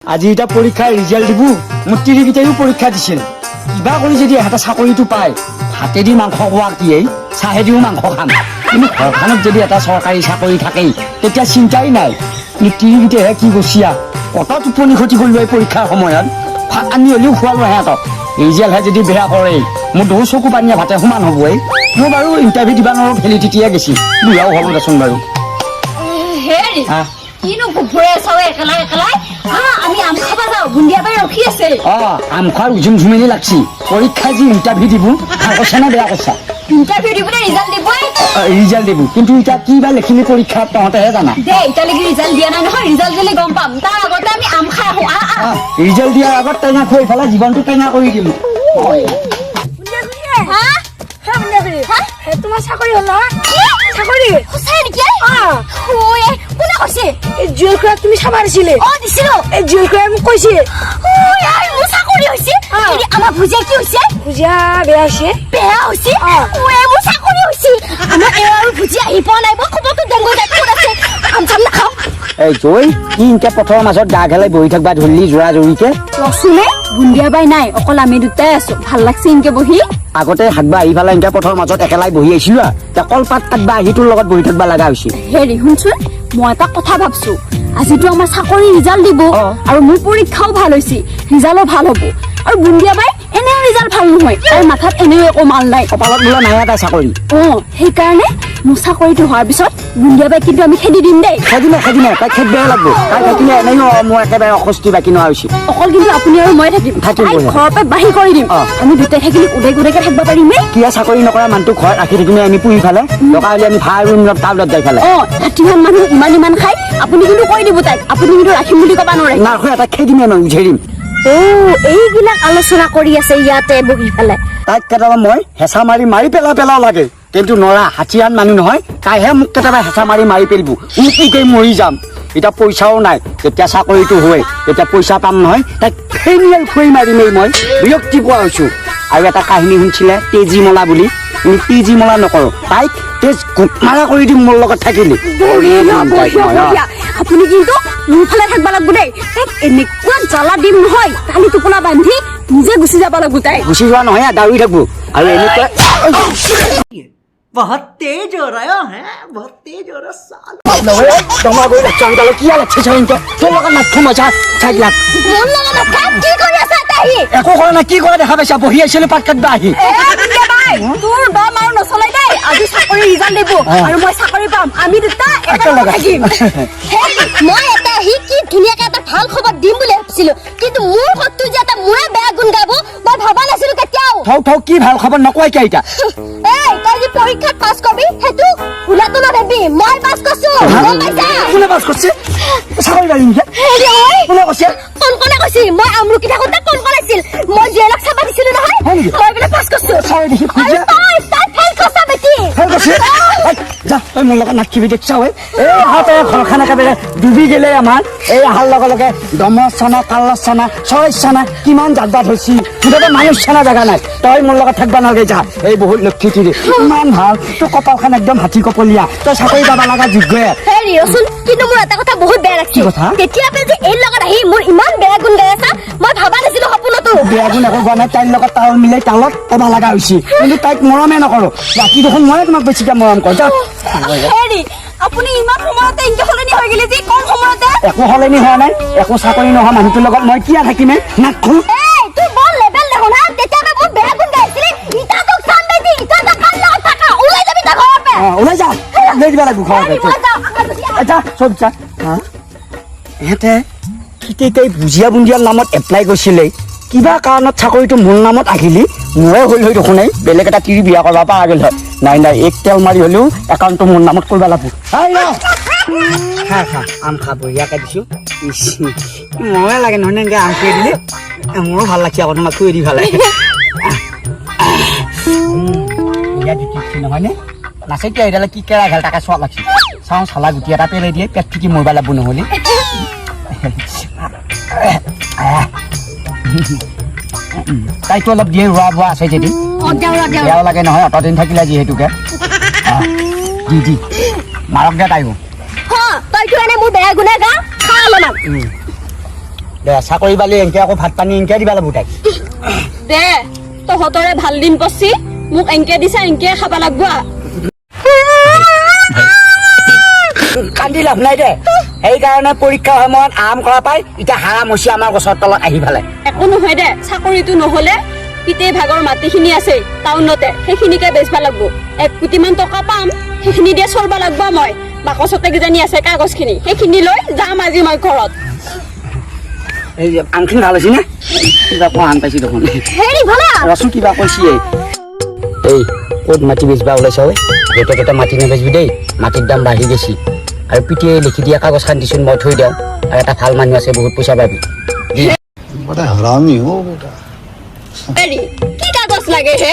আজি এতিয়া পৰীক্ষাৰ ৰিজাল্ট দিব। মোৰ তিৰিকেইটাইও পৰীক্ষা দিছিল। কিবা কৰি যদি এটা চাকৰিটো পায়, ভাতেদি মাংস খোৱা কি, এই চাহেদিও মাংস খাম। কিন্তু ঘৰখনত যদি এটা চৰকাৰী চাকৰি থাকেই, তেতিয়া চিন্তাই নাই। কিন্তু তিৰিকেইটাইহে কি কৰিছা? কত টোপনি ক্ষতি কৰিলো এই পৰীক্ষাৰ সময়ত। ভাত আনি হ'লেও খোৱালো সিহঁতক। ৰিজাল্টহে যদি বেয়া কৰে, মোৰ দেখোন চকু পানীয়ে ভাতে সমান হ'ব। এই মোৰ বাৰু ইণ্টাৰভিউ দিবা নোৱাৰো, ফেলি তেতিয়াই গেছি। বুঢ়াও হ'ব দেচোন বাৰু। হেৰি। হা? কিনো ভুভুৰে আছ একেলাই একেলাই? হা, আমি আম খাবা যাওঁ, বুন্দিয়া বাই ৰখি আছে। অ, আম খোৱাৰ উজুম ঝুমেলি লাগছি। পৰীক্ষা যি ইণ্টাৰভিউ দিব, ভাল কৈছা নে বেয়া কৈছা? ইণ্টাৰভিউ দিবলৈ ৰিজাল্ট দিবই। ৰিজাল্ট দিব, কিন্তু এতিয়া কি বা লিখিলি পৰীক্ষাত, তহঁতেহে জানা। দে, এতিয়ালৈকে ৰিজাল্ট দিয়া নাই নহয়। ৰিজাল্ট দিলে গম পাম। তাৰ আগতে আমি আম খাই আহো, আহ আহ। ৰিজাল্ট দিয়াৰ আগত টেঙা খুৱাই পেলাই জীৱনটো টেঙা কৰি দিম। হা? হা? তোমাৰ চাকৰি হ'ল নহয়, চাকৰি। সঁচাই নেকি? অ। ঐ, কোনে কৈছে? এই জুৱেল খুৰাক তুমি চাবা দিছিলে। অ, দিছিলো। এই জুৱেল খুৰাই মোক কৈছে। ঐ আই, মোৰ চাকৰি হৈছে? অ। হেৰি, আমাৰ ভুজিয়া কি হৈছে? ভুজিয়া বেয়া হৈছে। বেয়া হৈছে? অ। ঐ, মোৰ চাকৰি হৈছে। আমাৰ এওঁ আৰু ভুজিয়া আহি পোৱা নাই। মই খবৰটো দেংগৈ, তাই ক'ত আছে। আম চাম নাখাওঁ। এই জয়, কি ইনকে পথৰৰ মাজত গা ঘেলাই বহি থাকবা ধৰিলি জোৰা জোৰিকে? ৰচোনে, বুন্দিয়া বাই নাই, অকল আমি দুটাই আছো। ভাল লাগছে ইনকে বহি। আগতে হাতবা আহি পেলাই ইনকে পথৰৰ মাজত একেলাই বহি আহিছিলো। এতিয়া কলপাত কাটবা আহি তোৰ লগত বহি থাকবা লগা হৈছে। হেৰি, শুনচোন, মই এটা কথা ভাবছো। আজিতো আমাৰ চাকৰি ৰিজাল্ট দিব। আৰু মোৰ পৰীক্ষাও ভাল হৈছে, ৰিজাল্টো ভাল হ'ব। আৰু বুন্দিয়া বাই এনেও ৰিজাল্ট ভাল নহয়, তাইৰ মাথাত এনেও একো মাল নাই। কপালত বোলে নাই এটা চাকৰি। অ, সেইকাৰণে মোৰ চাকৰিটো হোৱাৰ পিছত বুন্দিয়া বাই কিন্তু আমি খেদি দিম দেই। খেদিমে, খেদিমে, তাইক খেদিবই লাগব। তাই থাকিলে এনেও মোৰ একেবাৰে অস্বস্তি বাকী নোহোৱা হৈছে। অকল কিন্তু আপুনি আৰু মই থাকিম। থাকিম তাইক বঢ়িয়া। ঘৰৰ পৰা বাহিৰ কৰি দিম। আমি দুটাই থাকিলে উদে উদেকে থাকিব পাৰিম নে? কিয় চাকৰি নকৰা মানুহটো ঘৰত ৰাখি থাকিমে আমি পুহি ফালে? দৰকাৰ হ'লে আমি ভাল ৰুমত টাউনত যাই ফালে। অ, হাতীমান মানুহ ইমান ইমান খাই। আপুনি কিন্তু কৈ দিব তাইক, আপুনি কিন্তু ৰাখিম বুলি ক'বা নোৱাৰে। নাৰাখো, এটা খেদিমে মই, উঝেৰিম। অ, এইবিলাক আলোচনা কৰি আছে ইয়াতে বহি পেলাই। তাইক কেতিয়াবা মই হেঁচা মাৰি মাৰি পেলাও পেলাও লাগে, কিন্তু নৰা। হাতীয়ান মানুহ নহয়, তাইহে মোক কেতিয়াবা হেঁচা মাৰি মাৰি পেলিব, উপুকে মৰি যাম। এতিয়া পইচাও নাই। যেতিয়া চাকৰিটো হয়, তেতিয়া পইচা পাম নহয়, তাইক ফেনিয়াল খুৱাই মাৰিমেই। মই বিৰক্তি পোৱা হৈছো। আৰু এটা কাহিনী শুনিছিলে, তেজীমলা বুলি? আমি তেজীমলা নকৰোঁ, তাইক তেজ গোট মাৰা কৰি দিম মোৰ লগত থাকিলে। বঢ়িয়া। তাইক বঢ়িয়া। মই, অ। বঢ়িয়া। আপুনি কিন্তু মোৰ ফালে থাকিব লাগিব দেই। তাইক এনেকুৱা জ্বালা দিম নহয়, কালি টোপোলা বান্ধি নিজে গুচি যাব লাগিব তাই। গুচি যোৱা নহয়, দাউৰি থাকব আৰু এনেকুৱা। बहुत तेज हो रहा है, बहुत तेज हो रहा साल। জমা কৰি ৰাখছ আংকালে। কিয় লাগছে ইনকে? তোৰ লগত নাথখো মই, চা চাই লাগ। মোৰ লগত নাথাক, কি কৰি আছা তাই? একো কৰা নাই। কি কৰা দেখা পাইছা? বহি আছিলো পাত কাটবা আহি। এ বুন্দিয়া বাই, তোৰ দম আৰু নচলাই দেই। আজি চাকৰি ৰিজাল্ট দিব আৰু মই চাকৰি পাম। আমি দুটা একেলগে একেলগে। থাকিম। মই এটা আহি কি ধুনীয়াকে এটা ভাল খবৰ দিম বুলি ভাবিছিলো, কিন্তু মোৰ ঘৰটো যে এটা মোৰে বেয়া গুণ গাব, মই ভবা নাছিলো কেতিয়াও। থৌ থৌ, কি ভাল খবৰ নকয় কিয় এতিয়া? এই, তই যে পৰীক্ষাত পাছ কৰিবি সেইটো ভুলতো নাভাবি। মই পাছ কৰিছো, গম পাইছা? কোনে পাছ কৰিছে? চাকৰি পালি নেকি? হেৰি ঐ, কোনে কৈছে? কণকণে কৈছিল। মই আমলখি থাকোতে কণকণ আছিল। মই জুৱেলক চাবা দিছিলো নহয়। হয় নেকি? মই বোলে পাছ কৰিছো। চাই দেখি। আৰু খুজিয়া। তই ফেইল কৰিছা বেটি। ফেল কৰিছে? এই, যা তই মোৰ লগত নাথকিবি। দেখছা ঐ, এই আহাতে ঘৰখন একেবাৰে ডুবি গেলে আমাৰ। এই অহাৰ লগে লগে দমৰ চানা, কালৰ চানা, চৰাইৰ চানা, কিমান জাগবা ধৰছি। মুঠতে মানুহ চানা জেগা নাই। তই মোৰ লগত থাকিব নালাগে, যা। এই বহুত লক্ষী তিৰি, ইমান ভাল তোৰ কপালখন, একদম হাতী কপলীয়া। তই চাকৰি পাব লগা যোগ্যয়ে। হেৰি, ৰচোন, কিন্তু মোৰ এটা কথা বহুত বেয়া লাগছে। কি কথা? তেতিয়া পৰা যে এই লগত আহি মোৰ ইমান বেয়া গুণ গাই আছা, মই ভাবা নাছিলো সপোনতো। বেয়া গুণ একো গোৱা নাই। তাইৰ লগত তাল মিলাই তালত ক'ব লগা হৈছে, কিন্তু তাইক মৰমে নকৰো। ৰাতি দেখোন ময়ে তোমাক বেছিকে মৰম কৰোঁ। যা। হেৰি, আপুনি ইমান সময়তে ইনকে সলনি হৈ গেলি যে, কম সময়তে? একো সলনি হোৱা নাই। একো চাকৰি নোহোৱা মানুহটোৰ লগত মই কিয় থাকিমে? নাথখো। এই, তোৰ বৰ লেবেল দেখোন। হা, তেতিয়া পৰা মোৰ বেয়া গুণ গাইছিলি, ইটা তোক চাম বেটি। ইটা তই কাৰ লগত থাকা? ওলাই যাবি তই ঘৰৰ পৰা। অ, ওলাই যা, লৈ দিব লাগিব ঘৰৰ। হেৰি, মই যাওঁ, আমাৰ গুচি আহ। যা, চব যা। হা, ইহঁতে কেতিয়া ভুজিয়া বুন্দিয়াৰ নামত এপ্লাই কৰিছিলে? কিবা কাৰণত চাকৰিটো মোৰ নামত আহিলি মোৰে হ'ল হৈ দেখোন। এই বেলেগ এটা তিৰি বিয়া কৰিব পৰা গ'ল হয়। নাই নাই, এক তেল মাৰি হ'লেও একাউণ্টটো মোৰ নামত কৰিব লাগিব। এই ৰ। খা খা, আম খা, বঢ়িয়াকে দিছো। ইচ, ময়ে লাগে নহয় এনেকে আম খুৱাই দিলে। মোৰো ভাল লাগছে আকৌ তোমাক খুৱাই দি ভালে। বঢ়িয়া জুতি উঠছি নহয়নে? নাচে কিয় এইডালে? কি কেৰা ঘেল, তাকে চোৱা লাগছে। চাওঁ, চালা গুটি এটা পেলাই দিয়ে, পেট ফিকি মৰিব লাগিব নহ'লে। তাইতো অলপ দিয়ে, ৰোৱা বোৱা আছে যদি। অ, দেও ৰ, দেও। বেয়াও লাগে নহয় অতদিন থাকিলে যিহেতুকে। দি দি, মাৰক দে তাইও। হা, তইতো এনে মোৰ বেয়া গুণে গা, খা অলপমান। দে চাকৰি পালি এনকে আকৌ ভাত পানী এনকে দিবা লাগব তাইক। দে তহঁতৰে ভাল দিন পৰছি, মোক এনকে দিছা এনকে খাবা লাগব। কান্দি লাভ নাই দে, সেইকাৰণে পৰীক্ষাৰ সময়ত আৰাম কৰা পাই এতিয়া হাৰাম হৈছে আমাৰ গছৰ তলত আহি পেলাই। একো নহয় দে, চাকৰিটো নহ'লে পিতেই ভাগৰ মাটিখিনি আছে টাউনতে, সেইখিনিকে বেচবা লাগব। 1 কোটি মান টকা পাম, সেইখিনি দিয়ে চলবা লাগব। মই বাকচতে কিজানি আছে কাগজখিনি, সেইখিনি লৈ যাম আজি মই ঘৰত। এই আমখিনি ভাল হৈছে নে? কিবা কোৱা আন পাইছি দেখোন। হেৰি ভোলা ৰচোন, কিবা কৈছি। এই ক'ত মাটি বেচবা ওলাইছ ঐ? য'তে ত'তে মাটি নেবেচবি দেই, মাটিৰ দাম বাঢ়ি গৈছি। আৰু পিতিয়ে লিখি দিয়া কাগজখন দিচোন, মই থৈ দিওঁ। আৰু এটা ভাল মানুহ আছে, বহুত পইচা পাবি। बड़ा हरामी हो बेटा। হেৰি কি কাগজ লাগে হে?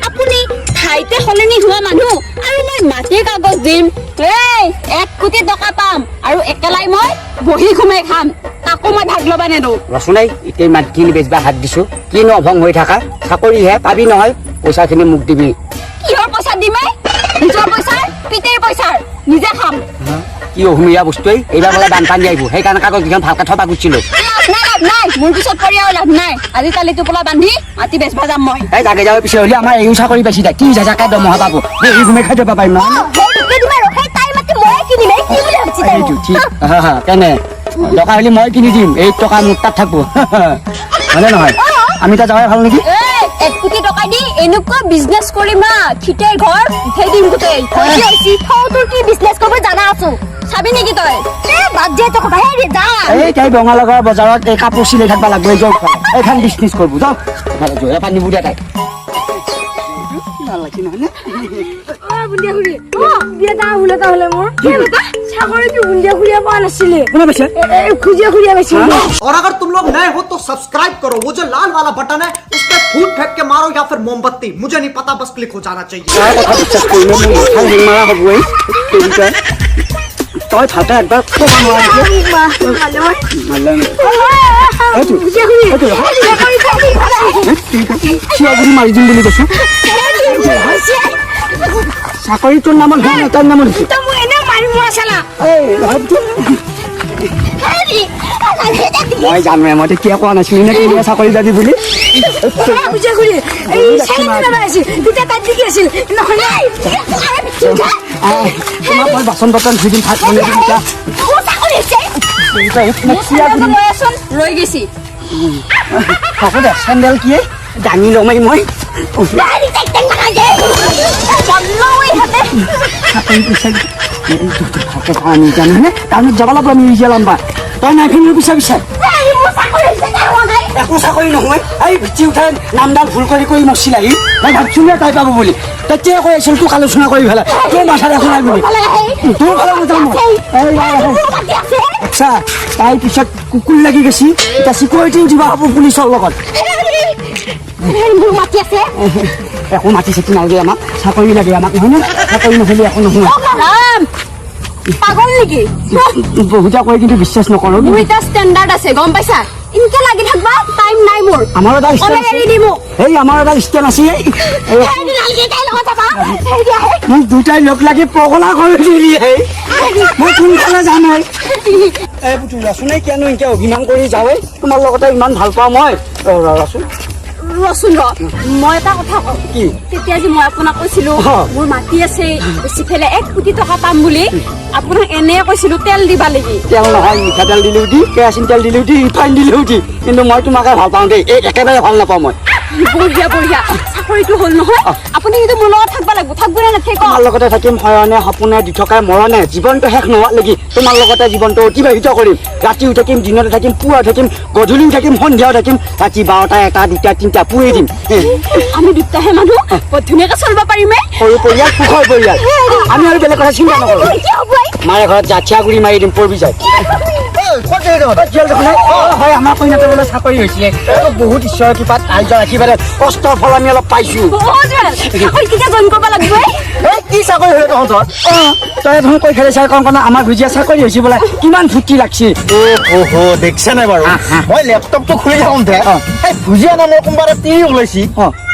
আপুনি ঠাইতে সলনি হোৱা মানুহ আৰু মই মাটিৰ কাগজ দিম? এই 1 কোটি টকা পাম আৰু একেলাই মই বহি ঘুমাই খাম, তাকো মই ভাগ ল'বা নেদো। ৰচোন, এই এতিয়া মাটিখিনি বেচবা হাত দিছো, কিনো অভং হৈ থাকা? চাকৰিহে পাবি নহয়, পইচাখিনি মোক দিবি। কিহৰ পইচা দিমে? নিজৰ পইচাৰ, পিতেৰ পইচাৰ, নিজে খাম। কি অহুমীয়া বস্তু এই! এইবাৰ বোলে বানপানী আহিব, সেইকাৰণে কাগজ কেইখন ভালকে থবা গুচিলো। লাভ নাই, লাভ নাই, মোৰ পিছত পৰি আৰু লাভ নাই। আজি কালি টোপোলা বান্ধি মাটি বেচবা যাম মই। এই জাগে যাব পিছে হ'লে আমাৰ এইও চাকৰি পাইছি দে, 30,000কে দৰমহা পাব, বহি ঘুমাই খাই যাব পাৰিম নহয়। সেই তাইৰ মাটি ময়ে কিনিম, এই কি বুলি ভাবিছি তাই? সেইটো ঠিক কেনে দৰকাৰ হ'লে মই কিনি দিম, এই টকা মোৰ তাত থাকব, হয়নে নহয়? আমি তাত যাৱাই ভাল নেকি? এই 1 কোটি টকা দি এনেকুৱা বিজনেছ কৰিম না, খিতেৰ ঘৰ উঠাই দিম গোটেই। হৈছে থৌ, তোৰ কি বিজনেছ কৰিব জানা আছো। চাবি নেকি তই? এ বাদ দে তই কথা, হেৰি যা। এই তাই বঙালগৰ বজাৰত এই কাপোৰ চিলাই থাকিব লাগব, এই যাওক এইখন বিজনেছ কৰিব যাওক। এইফালে পানী বুঢ়া তাই। অ বুন্দিয়া খুৰী, বিয়া ডাঙৰ ভুল এটা হ'লে মোৰ। চাকৰিটো বুন্দিয়া খুৰীয়ে পোৱা নাছিলে, কোনে পাইছে? খুজিয়া খুৰীয়ে পাইছিল। और अगर तुम लोग नए हो तो सब्सक्राइब करो, वो जो लाल वाला बटन है उस पर फूट फेंक के मारो या फिर मोमबत्ती, मुझे नहीं पता, बस क्लिक हो जाना चाहिए। তাৰ কথা বিশ্বাস কৰিলে মোৰ মাথা হেং মাৰা হ'বই। তই ভালকে একবাৰ ক'ব নোৱাৰিছ। চিঞৰ বুলি মাৰি দিম বুলি কৈছো। চাকৰি তোৰ নামত হোৱা নাই, তাৰ নামত হৈছে। তই মোক এনে মাৰিম চালা। মই জানোৱে, মই তেতিয়া কোৱা নাছিলো নে কিবা চাকৰি যাবি বুলি? বুজিয়া খুৰী, এই চেলেনি বাবা আছিল তেতিয়া, তাত দি আছিল নহ'লে। তোমাক মই বাচন বৰ্তন ধুই দিম, ভাত বনাই দিম। লৈ আছোন, ৰৈ গৈছি। হ'ব দে, চেণ্ডেল কি দাঙি ল'মেই মই। চাকৰি পইচা ভালকে যাওঁ আমি এতিয়া, নহয়নে? টাউনত যাব লাগিব আমি ৰিজাল্ট আনবা। তই নাই ফিনিৰ পিছা পিছা একো চাকৰি নহয়। এই ভিত্তি উঠাই নামডাল ভুল কৰি কৰি মৰছিল আহি। মই ভাবছো নে তাই পাব বুলি, তেতিয়া কৈ আছিল তোক আলোচনা কৰি পেলাই তোৰ মাথাত একো নাই বুলি। তোৰ ফালে নাযাওঁ মই। আচ্ছা, তাইৰ পিছত কুকুৰ লাগি গৈছি, এতিয়া চিকিউৰিটিও দিব হ'ব পুলিচৰ লগত। মোৰ মাটি আছে। একো মাটি চাটি নালাগে আমাক, চাকৰি লাগে আমাক, নহয় নে? চাকৰি নহ'লে একো নহয়। পাগল নেকি? বহুতে কয় কিন্তু বিশ্বাস নকৰো। মোৰ এতিয়া ষ্টেণ্ডাৰ্ড আছে, গম পাইছা? ইনকে লাগি থাকবা টাইম নাই মোৰ। আমাৰ এটা কলে এৰি দি মোক। এই আমাৰ এটা ষ্টেণ্ড আছে। মোক দুটাই লগ লাগি পগলা কৰি দিলি। মই কোনফালে যাম? এই পুতু, ৰচোন, এই কিয়নো এনেকে অভিমান কৰি যাওঁ? তোমাৰ লগতে ইমান ভাল পাওঁ মই। ৰচোন। ৰচোন ৰ, মই এটা কথা কওঁ। কি? তেতিয়া যে মই আপোনাক কৈছিলো মোৰ মাটি আছে বেছি ফেলে 1 কোটি টকা পাম বুলি, আপোনাক এনে কৈছিলো তেল দিবা লাগি। তেল নহয়, মিঠাতেল দিলেও দি, কেৰাচিন তেল দিলেও দি, ৰিফাইন দিলেও দি, কিন্তু মই তোমাকে ভাল পাওঁ দেই। এই একেবাৰে ভাল নাপাওঁ মই। বঢ়িয়া বঢ়িয়া, চাকৰিটো হ'ল নহয়, আপুনি কিন্তু মোৰ লগত থাকিব লাগিব। থাকিব নে নাথাকিব? তোমাৰ লগতে থাকিম, শয়নে সপোনে দিঠকাই মৰণে, জীৱনটো শেষ নোহোৱালৈকে তোমাৰ লগতে জীৱনটো অতিবাহিত কৰিম। ৰাতিও থাকিম, দিনতে থাকিম, পুৱাও থাকিম, গধূলিও থাকিম, সন্ধিয়াও থাকিম, ৰাতি 12টা 1টা 2টা 3টা পুৱেই দিম। আমি দুটাহে মানুহ, বৰ ধুনীয়াকে চলিব পাৰিমে। সৰু পৰিয়াল, সুখৰ পৰিয়াল। আমি আৰু বেলেগ কথা চিন্তা নকৰো। মাৰে ঘৰত জাঠিয়া গুৰি মাৰি দিম, পৰবি যায়। হয়, আমাৰ কইনাটো বোলে চাকৰি হৈছিলে। বহুত ঈশ্বৰৰ কৃপাত, ৰাইজৰ আশীৰ্বাদত, কষ্টৰ ফল আমি অলপ পাইছো। কি চাকৰি হলে তহঁতৰ? তই দেখোন কৈ খেলে চাই কওঁ, আমাৰ ভুজিয়া চাকৰি হৈছে বোলে, কিমান ফূৰ্তি লাগছে। দেখছে নাই বাৰু, মই লেপটপটো খুলি থাকোঁতে এই ভুজিয়া নামৰ কোনোবা এটা তিৰি ওলাইছি।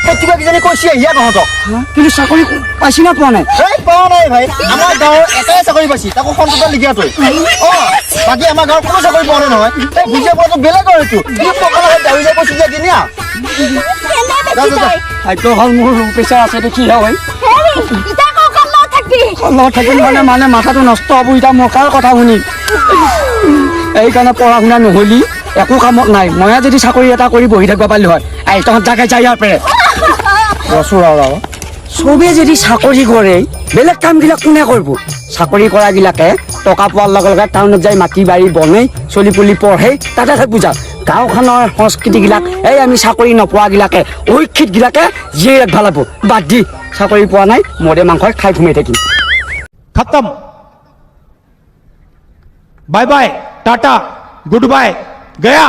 প্ৰতিভা কিজানি কৈছে হিয়া তহঁতক। কিন্তু চাকৰি পাইছি না পোৱা নাই? এই পোৱা নাই ভাই। আমাৰ গাঁৱৰ এটাই চাকৰি পাইছি, তাকো সন্তোষৰ লিখিয়াটোৱে। অ, বাকী আমাৰ গাঁৱৰ কোনো চাকৰি পোৱা নাই নহয়। এই বুজিয়া পোৱাটো বেলেগৰ, সেইটো কি পকলা হৈ দাউৰি যায় কৈছো যে কিনিয়া। কেনে বেছি তই? ভাগ্য ভাল মোৰ প্ৰেছাৰ আছে দেখিহে হয়। হেৰি, ইতা কওঁ কাৰ লগত থাকবি? লগত থাকিম মানে মানে মাথাটো নষ্ট হ'ব এতিয়া মোৰ কাৰ কথা শুনি। এইকাৰণে পঢ়া শুনা নহ'লি একো কামত নাই। ময়ে যদি চাকৰি এটা কৰি বহি থাকিব পাৰিলো হয়। এই তহঁত জাগে যা ইয়াৰ পেৰে। ৰচো ৰ ৰ, চবে যদি চাকৰি কৰে বেলেগ কামবিলাক কোনে কৰিব? চাকৰি কৰাবিলাকে টকা পোৱাৰ লগে লগে টাউনত যাই মাটি বাৰী বনাই চলি পুলি পঢ়ে, তাতে থাকব যাওঁ। গাঁওখনৰ সংস্কৃতিবিলাক এই আমি চাকৰি নোপোৱাবিলাকে, অশিক্ষিতবিলাকে জীয়াই ৰাখিব লাগিব। বাদ দি, চাকৰি পোৱা নাই, মদে মাংসই খাই ঘুমাই থাকিম। खत्म, bye bye, tata, good bye, गया।